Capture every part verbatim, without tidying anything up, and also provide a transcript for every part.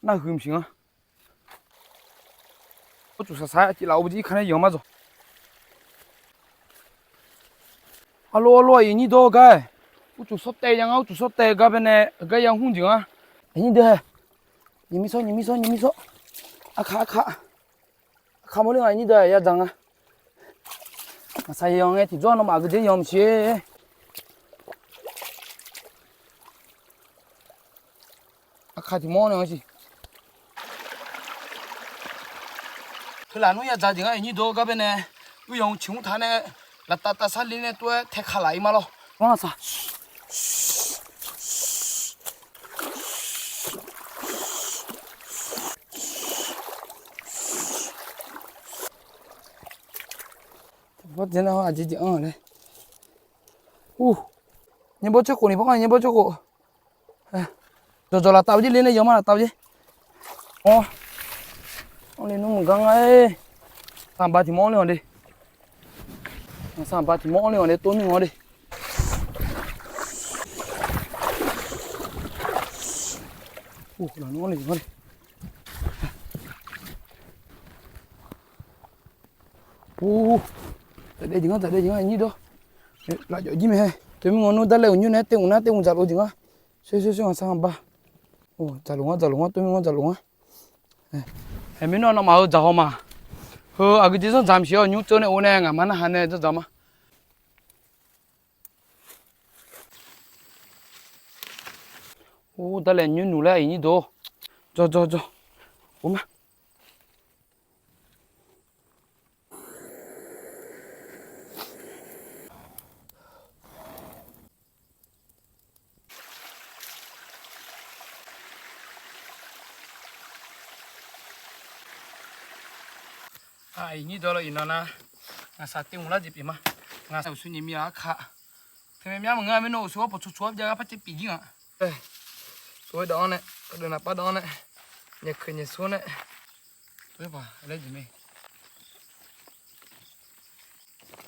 Nar huiq maqsiq ngar. Uqcuf saqsaq-aer aqciv laf-eu bujir irka nae yanq mar dzawq. Arlov arlov aqyuif nyir dawr-eu gar-aer, uqcuf sawr taev ya ngar, uqcuf sawr taev-eu gar baenae, aqgar ya hmr jeq ngar. Aqnyir deuq-aer, nyiq mir sawr, nyiq mir sawr, nyiq mir sawr. Aqkaq aqkaq. Aqkaq mawrler nga, aqnyir deuq-aer ya dzaq nga. Maqsaq yanq ngae tiqjawr nawmaf aqgeujeq yanq maqsiq. Aqkaq tiq mawr nae nga siq. Heu laf nmr ya dzaq jeq ngar, aqnyir dawr-eu gar baenae, uryamq ciq mr taq nae, laftav tavsar le nae tov-aer tae kaq laf-ir ma lawr. Ngar saq. Aqjeq jeq-anr laer. Ur, nyaer bawr coer khof ni par ngar, nyaer bawr coer khof. Dzawqdzawq laftav-eu jir le nae yawma laftav-eu jir. Awr, anr le nmr maqgar nga-aer. Sanqba tiq mawr anr le-anq de. Sanqba tiq mawr anr le-anq de, tov mir nga de. Ur, laf nmr anr le-anq de. Ur, dzaqdaev jeq ngar, dzaqdaev jeq ngar, aqnyir dawr. Lafjawf jir mae. Tov mir nga nmr darlae uqnymr nae-aer taev mq nar taev mq dzaqlof jeq ngar. Soer soer soer, sanqba. Dzaqlof ngar, dzaqlof ngar, tov mir ngar, dzaqlof ngar. Aer, mirnae nawmaf-euq dzaq haw ma. Heu aqgeujeq zanr dzaq maqsiq-awr, nymr tseuv nae or nae ngaqma narhaq nae zanr dzaq ma. Or, darlae nymr nuq laer aqnyir dawq. Jawr jawr jawr. Or ma. Aqnyir dawq lawr, iqnan nar ngaqsaq taev mq lar jeq pyeuf ma. Ngaqsaq uqshoe nyiq mir-aq arka. Teumyav myav maqngeur-a, mirnae uqshoe-anr pawqtsoq tsoq-awr byav gar par caev pif jir ngaq. Tov-aer dawv-anr nae, dawvdeuv naqpav dawv-anr nae, nyaeqkeuq nyaeqsur nae, tov-aer paq laer jeq mae.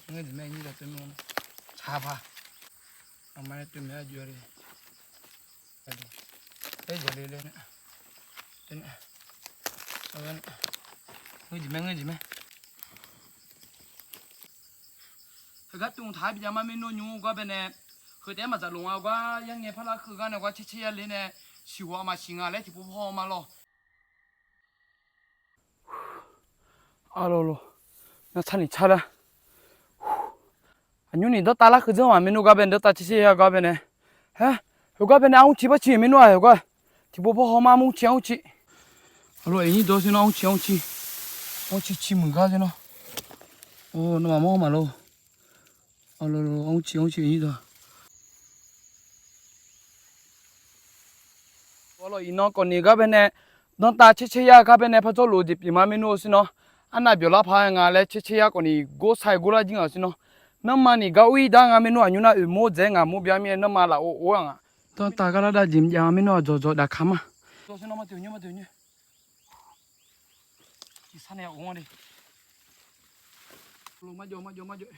Ngeur jeq mae, nyir dawq tov mir-anr tsaq paq. Aqma nae tov maeq-aer joe le. Aer jaq le laer nae. Ngeur jeq mae, ngeur jeq mae. Heugar tov mq taq-aer bijav ma, maernmr nymr gar baenae. Heu taef-aer maqdzaq loq nga gar, yarngae parlar keuv gar nae gar caer caer ya le nae, siqghof-aq maqsiq nga laer tiqpov paw haw ma lawr. Arlolo, nar tsarniq tsar lar. Aqnymr ni danrtav larkeuv dzeur ma, maernmr gar baenae danrtav caer caer ya gar baenae. Aer, heugar baenae armr ci par ci maernmr-aq heugar. Tiqpov paw haw ma, armr ci armr ci. Arlo aqnyir dawq sher nawr, armr ci armr ci. Armr ci ci muiq gar sher nawr. Or, nawmaf mawr maqlor. Arlolo, armr ci armr ci aqnyir dawq. Arlo iqnan kawfni gar baenae, danrtav caer caer ya gar baenae par jawrluf-eu jeq pyeuf ma, maernmr-eu sher nawr. Arnav byawq lar paq-aer nga laer caer caer ya kawfni gor shar gor lar jir ngaq sher nawr. Nanrma ni gar ur-ir dar nga, maernmr aqnymr nar oeq mawr dzaeq-aer ngaq mawr bya mir-aer nanrma laf or or-aq ngaq. Danrtav gar lar dav jeq mr jav-a, maernmr aqdzawq dzawq dav ka ma. Tiqsar nae ya of-anr de. Lo marjawv marjawv marjawv.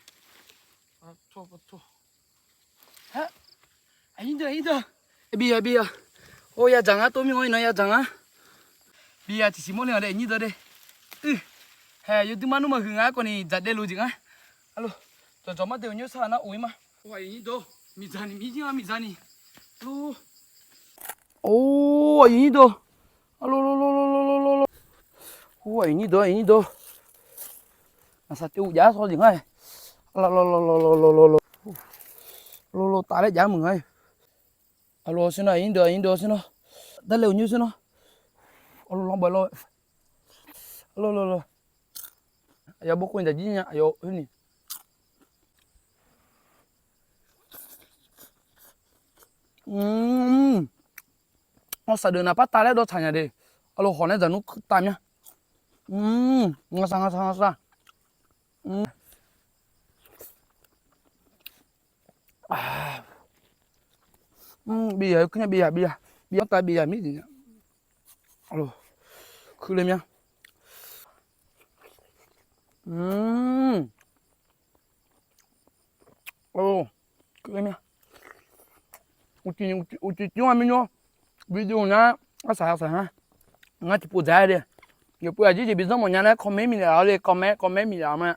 Aqnyir deuq, aqnyir deuq. Bi ya bi ya. Or, ya dzaq ngar, tov mir-anr iqnan ya dzaq ngar. Bi ya tiqsiq mawrle-anr de, aqnyir deuq de. Haeq, yawdui mar nmr maqhuiq nga kawfni dzaq daev luf jeq ngar. Alo, dzawqdzawq mar deuq nymr sar nar of-ir ma. Or, aqnyir deuq, miqdzaq ni mir jir-a, miqdzaq ni. Alo. Or, aqnyir deuq. Alo, lo lo lo lo lo lo lo. Or, aqnyir deuq, aqnyir deuq. Ngaqsaq teuv uq jav-aer shaw jeq ngar-aq. Alo, lo lo lo lo lo lo lo. Lo lo taf laer jav-aer muiq ngar-aq. Alo, sher nawr, aqnyir deuq, aqnyir deuq sher nawr. Darlae uq nymr sher nawr. Alo, lanr bae lawr. Alo, lo lo. Aqyawf bov khov ni dzaq jir nya, aqyawf khoer ni. Awr, saqdeuq naqpar tav laer dawv tsaq nya de. Alo, hawq nae dzaq nmr kuir tav mya. Ngaqsaq, ngaqsaq, ngaqsaq. Bi ya, kuir nya, bi ya, bi ya. Bi ya, tav bi ya mir jeq nya. Alo, kuir le mya. Alo, kuir le mya. Uqcif, uqcif cir-a maernmr. Video nar arsaq arsaq nar. Ngar tiqpov dzaq-aer de. Yawqpov aqjeq jeq bi zanr mawf nya nar, comment miqlaf-awr le, comment, comment miqlaf-awq ma.